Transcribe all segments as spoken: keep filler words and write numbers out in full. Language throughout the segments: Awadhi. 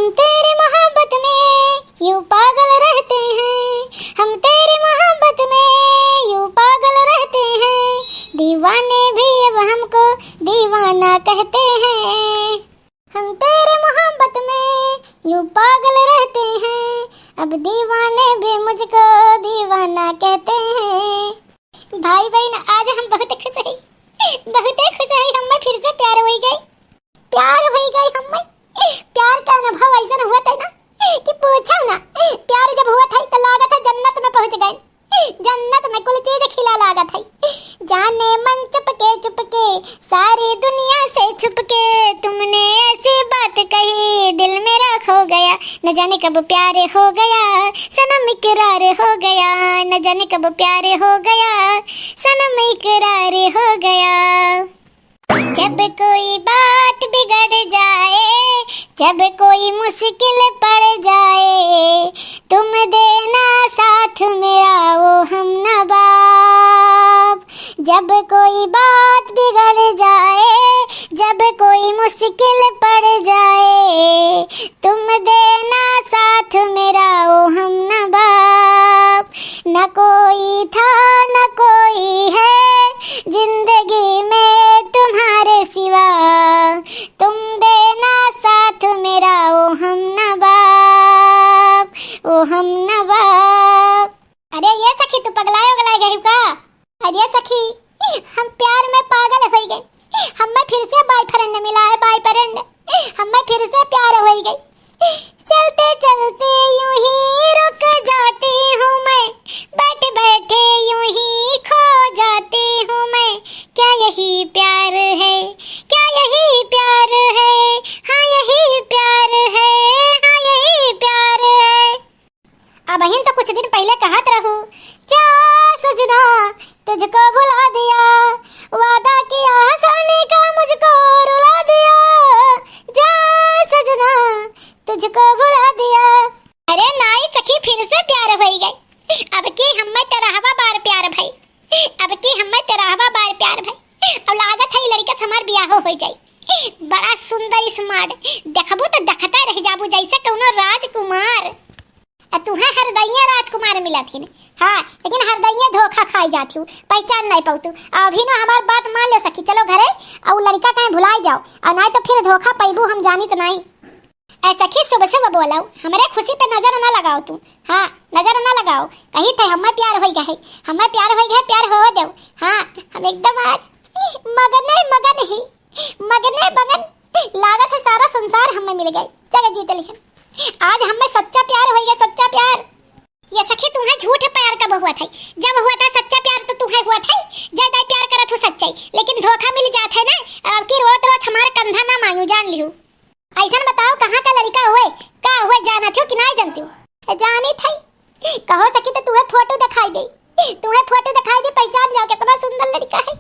हम तेरी मोहब्बत में यूं पागल रहते हैं, हम तेरी मोहब्बत में यूं पागल रहते हैं, दीवाने भी अब हमको दीवाना कहते हैं। हम तेरे मोहब्बत में यूं पागल रहते हैं, अब दीवाने भी मुझको दीवाना कहते हैं। भाई बहिन, आज हम बहुत खुश हई, बहुत खुश हई, हम्मे फिर से प्यार होई गई, प्यार होई गई हम्मे। प्यार का अनुभव ऐसन हुआ था ना कि पूछो ना। प्यार जब हुआ था तो लागत है जन्नत में पहुंच गए, जन्नत में कुल चीज खिला लागत है। जाने मन चुपके चुपके सारी दुनिया से छुपके तुमने ऐसी बात कही, दिल मेरा खो गया, न जाने कब प्यार हो गया, सनम इकरार हो गया, न जाने कब प्यार हो गया, सनम इकरार हो गया। जब कोई बात बिगड़ जाए, जब कोई मुश्किल पड़ जाए, तुम देना साथ मेरा ओ हमनवाब। जब कोई बात बिगड़ जाए, जब कोई मुश्किल पड़ जाए, तुम देना साथ मेरा ओ हमनवाब। न कोई था न कोई है जिंदगी में तुम्हारे सिवा, तुम देना साथ मेरा ओ हमनवाब, ओ हमनवाब। अरे ये सखी, तू पगलाए उगलाए गई का? अरे सखी, हम प्यार में पागल होई गए, हम्मे फिर से बॉयफ्रेंड मिला है, बॉयफ्रेंड, हम्मे फिर से प्यार होई गई। चलते चलते यूं ही रुक जाती हूँ मैं, बैठे बैठे यूं ही खो जाती हूँ मैं। क्या यही प्यार है, क्या यही प्यार है, हाँ यही प्यार है, हाँ यही प्यार है। अबहिन तो कुछ दिन पहिले कहत रहू, जा सजना तुझको भुला दिया, वादा किया हंसाने का मुझको रुला दिया, जा सजना तुझको भुला दिया। अरे नाई सखी, फिर से प्यार होई गई। अब की हम्मे तेरहवा बार प्यार भई, अब की हम्मे तेरहवा बार प्यार भई। अब लागत है ई लड़का से हमार बियाहो हो जाई। बड़ा सुंदर smart, देखबू तो देखता रह जाबू जैसे कौनो राजकुमार। आ तुहे हरदैया राजकुमार मिलत हिन, हाँ, लेकिन हरदैया धोखा खाई जात हूँ, पहचान नहीं पाऊ तू। अभी ना हमार बात मान लो सखी, चलो घरे, और लड़का कहीं भुलाई जाओ, और नहीं तो फिर धोखा पैबू, हम जानित नहीं। ऐ सखी, शुभ शुभ बोलाओ, हमरे खुशी पे नजर ना लगाओ तू, हाँ, नजर ना लगाओ। कही थे हमें प्यार होई गए, हमें प्यार होई गए, प्यार हो दो, हाँ, हम एकदम आज मगने मगन ही। मगने मगन, लागत है सारा संसार हमें मिल गए, जग जीत लिहन। आज हमें सच्चा प्यार होई गया, सच्चा प्यार। ये सखी, तुम्हें झूठ प्यार कब हुआ था? जब हुआ था सच्चा प्यार तो तुम्हें हुआ था, जय दाई प्यार करत हूँ सच्चाई, लेकिन धोखा मिल जात है ना, अब की रोत रोत हमार कंधा ना मांगू, जान लिहू। ऐसन बताओ, कहाँ का लड़का हुए, का हुए, जानत हो कि नहीं जानती हो? जानी था, कहो सखी तो तुम्हें फोटो दिखाई दे, तुम्हें फोटो दिखाई दे, पहचान जाओ कितना सुंदर लड़का है।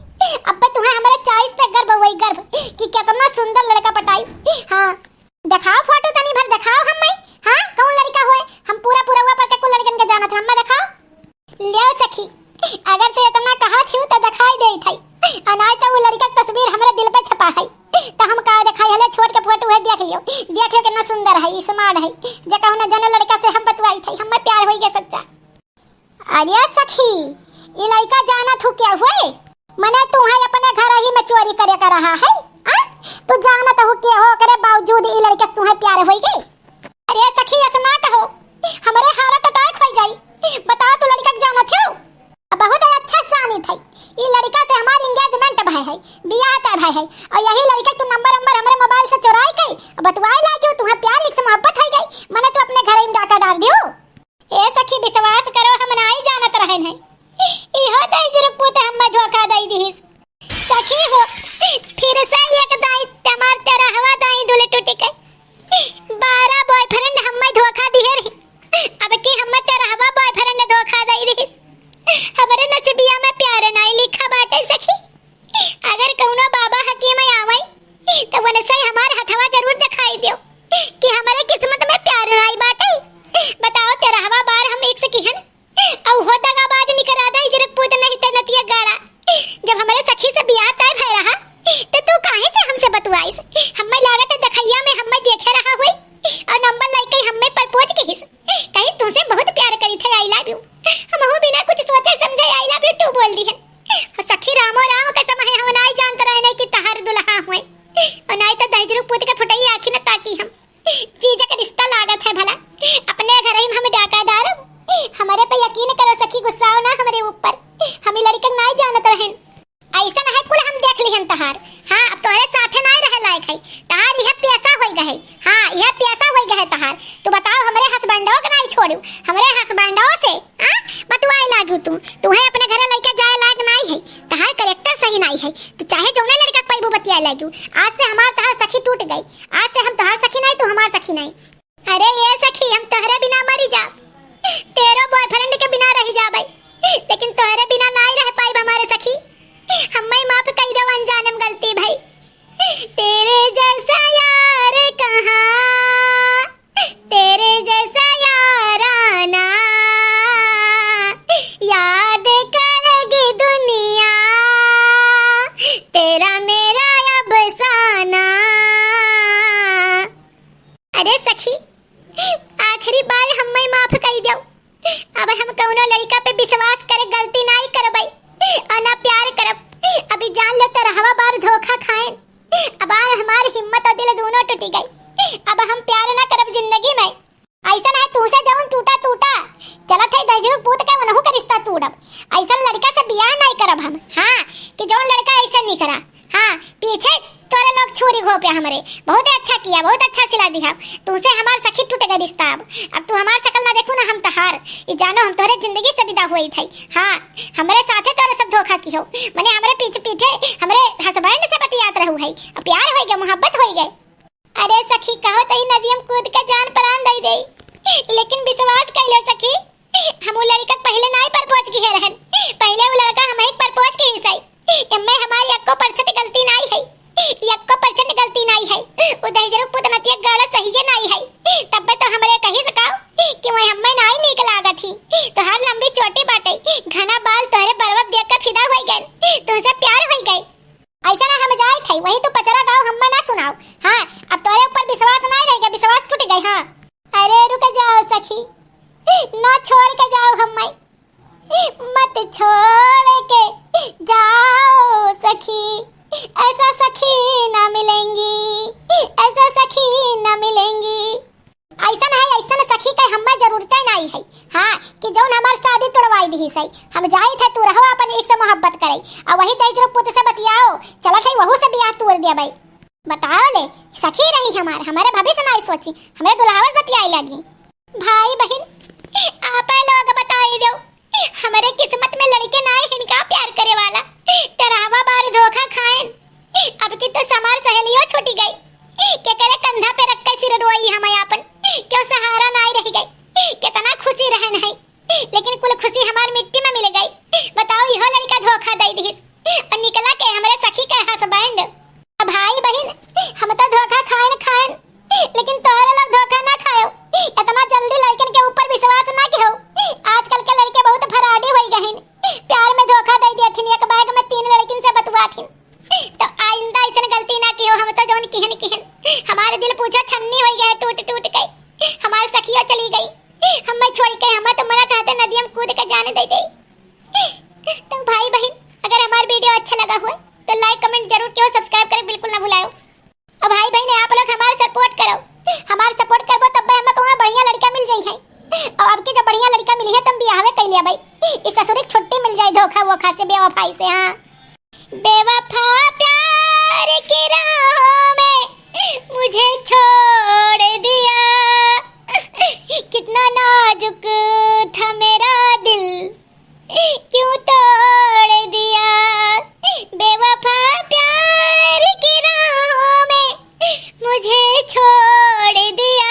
अब पे तुम्हें हमारे choice पे गर्व हुई, गर्व कि कितना सुंदर लड़का पटाई। हाँ, दिखाओ फोटो, तनी भर दिखाओ हमें। हाँ, कौन लड़का हुए? हम पूरा पूरा हुआ पर के कुल लड़कन के जानत हन, हमें दिखाओ। लियो सखी, अगर तू इतना कहा थी तो दिखाई दे थाई, अनाज तो वो लड़का के तस्वीर हमारे दिल पे छपा है, तो हम का दिखाई? हले छोट के फोटो है, देख लियो, देख लियो कितना सुंदर है, smart है। जे कहूँ ना जने लड़का से हम बतवाई थाई, हमें प्यार होई गया सच्चा। अरे सखी, ई लड़का जानत हो क्या हुए? मने तुम्हें अपने घर ही में चोरी करे का रहा है, आ? तू जानत हो क्या हो, ओकरे बावजूद ई लड़का से तुम्हें प्यार होई गई? अरे सखी, ऐसा ना कहो, हमरे heart attack हो जाई। बताओ, तू लड़का के जानत हो? अब बहुत अच्छा जानी थे, ई लड़का से हमार engagement भय है, बियाह तय भय है, और यही लड़का तू number वंबर हमरे mobile से चुराई के बतवाए लागी, तुम्हें प्यार लिख से मोहब्बत हो गई, मने तू अपने घर में डाका डार दियो। ए सखी, विश्वास करो, हम नाई जानत रहन है। इहो दहिजरू के पूत हम्मे धोखा दई दिहिस। सखी हो, फिर से एक दाई, हमार तेरहवा दाई दुले टूट के। बारह boyfriend हम्मे धोखा दिहे रही। अब की हम्मे तेरहवा boyfriend धोखा दई दिहिस। हमरे नसीबिया में प्यार नाई लिखा बाटे सखी। अगर कौनो बाबा हकीम तहार। तू बताओ, हमरे हस्बैंडो के नाई छोड़ू, हमरे हस्बैंडो से, हाँ, बतुआए लागू तू। तू है अपने घरे लइके जाए लायक नाई है, तहार कैरेक्टर सही नाई है। तू चाहे जौने लड़का के पैबू बतियाए लागू। आज से हमार तहार सखी टूट गई, आज से हम तहार सखी नाई, तू हमार सखी नाई। अरे ये सखी, हम तोहरे बिना मरी जाब, तेरो बॉयफ्रेंड के बिना रह जाबै, लेकिन तोहरे बिना नाई रह पाइब हमारे सखी। हम्मै माफ कई दो, अनजाने में गलती भई। तेरे जैसा यार कहाँ, तेरे जैसा याराना, याद करेगी दुनिया, तेरा मेरा अफसाना। अरे सखी, आखिरी बार हम्मै माफ कई दो। अब हम कौनो लड़का पे विश्वास करे गलती नाई करबै और ना प्यार करब। अभी जान लो तो रहवा बार धोखा खाएन। अब आर हमार हिम्मत और दिल दोनों टूटी गई। अब हम प्यार ना करब जिंदगी में। ऐसा ना है तू से जौन टूटा टूटा। चलत है दहिजरू पूत के उनहू के रिश्ता तोड़ब। ऐसा लड़का से बियाह नाई करब हम। हाँ, कि जौन लड़का ऐसा निकरा। हाँ, पीछे तोरे लोग छुरी घोपे हमरे। बहुत अच्छा किया, बहुत अच्छा सिला दिहा। तू से हमार सखी टूट गई रिश्ता अब। अब तू हमार शकल ना देखू ना हम तहार। ई जानो हम तोहरे जिंदगी से विदा होई थई। हाँ, हमरे साथे तोरे सब धोखा किहो। मने हमरे पीछे पीछे हमरे हस्बैंड से बतियात रहू है। अब प्यार होई गए, मोहब्बत होई गए। अरे सखी, कहो तही नदिया में कूद के जान प्राण दे दे, लेकिन विश्वास कइलो सखी, हम उ लड़का के पहिले नाई प्रपोज किहे रहन। पहिले उ लड़का हमही के प्रपोज किहिस है। एम्मे हमारी एक्को परसेंट गलती नाई है, एक्को परसेंट गलती नाई है। उ दहिजरू पूत नतिया गाड़ा सहिए नाई है। तब्बे तो हमरे कही सकाओ कि वही हम्मे नाई नीक लागत ही। तोहार लंबी चोटी बाटे, घना बाल, तोहरे बरवा देख के फिदा होई गए, तुमसे प्यार होई गए। ऐसा ना हम जाए थे, वही तू पचरा गाओ, हम्मे ना सुनाओ। हाँ, अब तोरे ऊपर विश्वास नाई रह गए, विश्वास टूट गए। हाँ। अरे रुक जाओ सखी, ना छोड़ के जाओ हम्मे, मत छोड़ के जाओ सखी, ऐसा सखी ना मिलेंगी, ऐसा सखी ना मिलेंगी। ऐसन है, ऐसन सखी के हम्मे जरूरते नाई है। हाँ, कि जौन हमार शादी तोड़वाई दिहिस है। हम जाई थे, तू रहो अपन एक से मोहब्बत करे, और वही दहिजरू पूत से बतियाओ, चलत है वहू से बियाह तोड़ देबै। बताओ ले, सखी रही हमार, हमारे भविष्य नाई सोची, हमारे दुल्हावस बतियाए लगी। भाई बहिन, आप लोग बताई दो, हमरे किस्मत में लड़के नाई हिनका प्यार करे वाला, त रहवा बार धोखा खाएन। अब की तो हमार सहेलियो छूटी गई, केकरे कंधा पे रख के सिर रोई हम आपन, क्यों सहारा नाई रह गई। कितना खुशी रहन है, लेकिन कुल खुशी हमार मिट्टी में मिल गई। बताओ, इहो लड़का धोखा दे दिहिस और निकला के हमरे सखी के हस्बैंड। भाई बहिन, हम तो धोखा खाएन खाएन, लेकिन तोहरे लोग धोखा ना खायो। इतना जल्दी लड़कन के ऊपर विश्वास ना किहो। आजकल के लड़के बहुत फराडी होई गहिन, प्यार में धोखा दे देथिन, एक बैग में तीन लड़किन से बतुआथिन। तो आइंदा ऐसन गलती ना किहो। हम तो जौन किहन किहन, हमारे दिल पूछा छन्नी होई गए टूट टूट के। हमार सखिया चली गई, हम्मे छोड़ के, हम्मे तो मना कहते नदिया में कूद के जाने दे दे। तो भाई बहिन, अगर हमार वीडियो अच्छा लगा हुए तो लाइक कमेंट जरूर किहो, सब्सक्राइब करे बिल्कुल ना भुलायो। और भाई बहिन, आप लोग हमार सपोर्ट करो, हमार सपोर्ट करबो तब हमें कौनो बढ़िया लड़का मिल जाई है। और अब की जो बढ़िया लड़का मिली है, तुम बियाहवे कैलिया भाई, इस ससुरी के छुट्टी मिल जाए धोखा वोखा से, बेवफाई से। हाँ, बेवफा प्यार की राहों में मुझे छोड़ दिया, कितना नाजुक था मेरा दिल, क्यों तोड़ दिया। बेवफा प्यार की राहों में मुझे छोड़ दिया,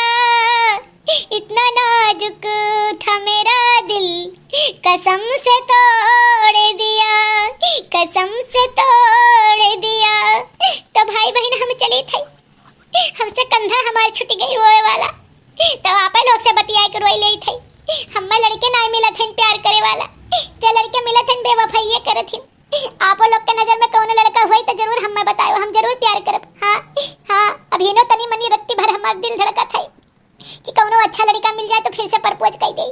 इतना नाजुक था मेरा दिल, कसम से तोड़ दिया, कसम से तोड़ दिया। तो भाई बहिन, हम चली थे, हमसे कंधा हमार छूट गई रोए वाला। तो आप लोग से बतिया के रोई लेई थे। हम्मे लड़के नाई मिलत हन प्यार करे वाला, जे लड़के मिलत हन बेवफाइये करत हन। आप लोग के नजर में कौनो लड़का हुई तो जरूर हम्मे बतायो, हम जरूर प्यार करब। हाँ, हाँ, अभी नो तनी मनी रत्ती भर हमार दिल धड़कत है कि कौनो अच्छा लड़का मिल जाए तो फिर से प्रपोज कर दे।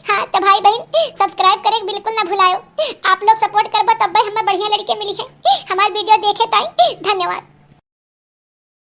हाँ, तो भाई बहिन, सब्सक्राइब करे बिल्कुल ना भुलायो। आप लोग सपोर्ट करबो तब हमें बढ़िया लड़के मिली है। हमार वीडियो देखे ताई धन्यवाद।